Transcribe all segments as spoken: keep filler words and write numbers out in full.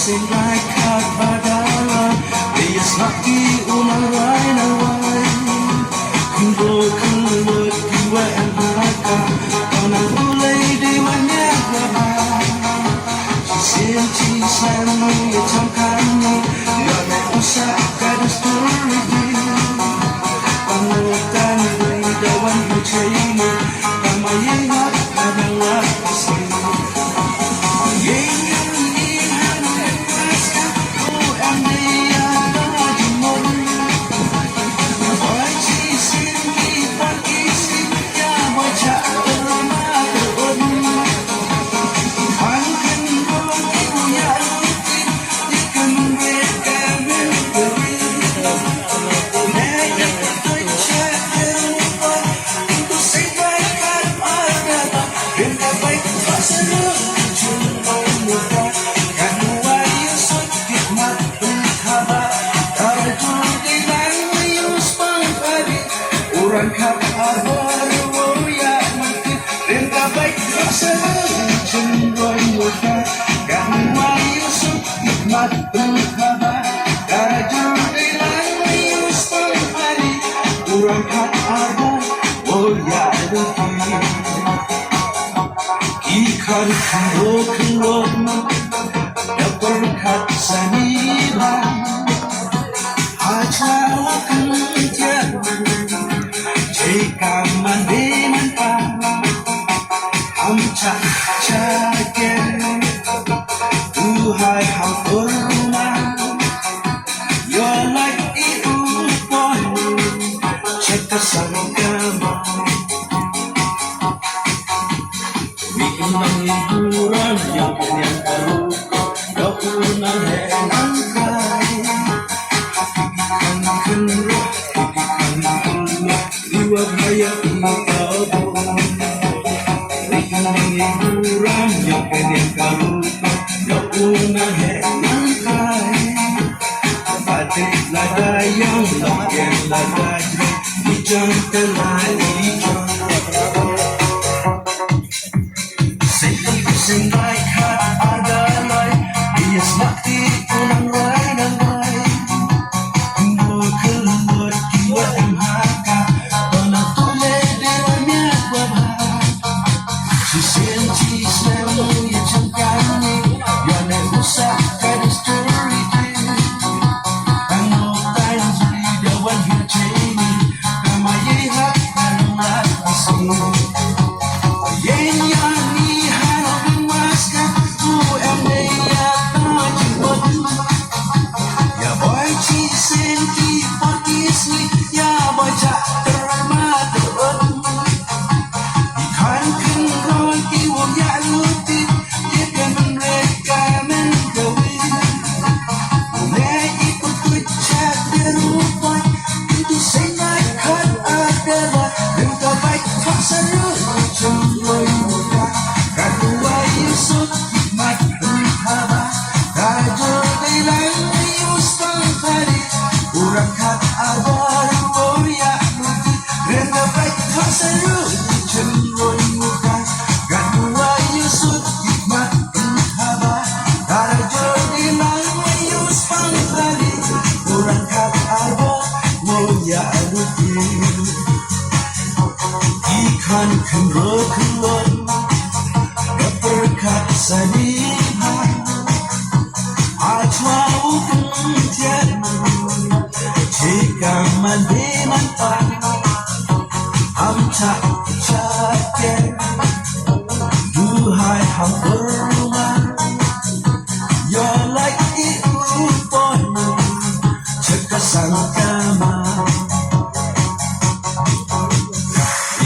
Seng lai khat ba da lai, ïa sngap ki u nang rai nang rai. Khynroo khynroo ki wa em ha ka, ba nang u lei dei wa nyak wa ba. Shisien shisien ïa cham kane, ïa me u sa ka dustur ri. Ba nang tan ri da wan u chei ni, ba ma ye ngap ka nang wa seng. Ki khar kharo kharo, da pyrkhat sani ba. Hacha wa kan tiar, jai ka man de man pa. Am cha cha ke, u hai ha purna. You're like i u poi, check the sun come. Wi nang i buran ïa pynïang ka rukom, da u nang heh nang kai. Kan kan ruh, kan kan ruh, ri wa bha ïa i ka bun. Wi nang i buran ïa pynïang ka rukom, da u nang heh nang kai. Ba dei lada ïong, ba dei lada jrong, i jong te lai i jong. Sing, sing lai khat ar da lai, ïa sngap ki u nang lai nang lai. Kumno khyndiat ki wa em ha ka, ba nang tu le de wa miat wa bha. Shisien shisien ïa cham kane, ïa ne u sa ka dustur ri. Tang no tang jri da wan hi cheni, ka ma ye ha ka nang la ka sung. Ye ïa ni ha no bin was ka, u em ne ïa ka jingmut. Ïa boi shisien ki por ki sngi, ïa boi cha ter ma ter ut. Kan khynroo ki wong ïa luti, ïa ka men re ka men ka wi. Ne i put put cha de ru poi, into sing I cut a bella, rim ka bai ka sa ru chung loi ka. Ka ru wa yu suk mat ri ha ba, ka jo dei lang yu stang pari, u ra khat a ba ru wo ïa luti. Ren da bai ka sa ru chen roi mu ka. Gat mu wa yu sut ki ma in ha ba. Dara jo di lang wa yu spang kali. Kurang kat arbo mo ya aluti. Ki khan khun ro khun lon. Ga per kat sa ni ha. Achwa u kung tian. Chika man de man pa. Am cha cha ke. Du hai ham urma. Yo like i u pon. Chika sang kama.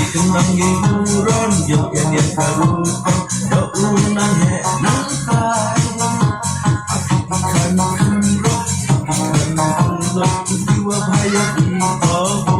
I kembang i buron. Yo ke dia karu. Yo unang he nang kai. Kan kan ro. Kan kan ro. Diwa bhaya i pon.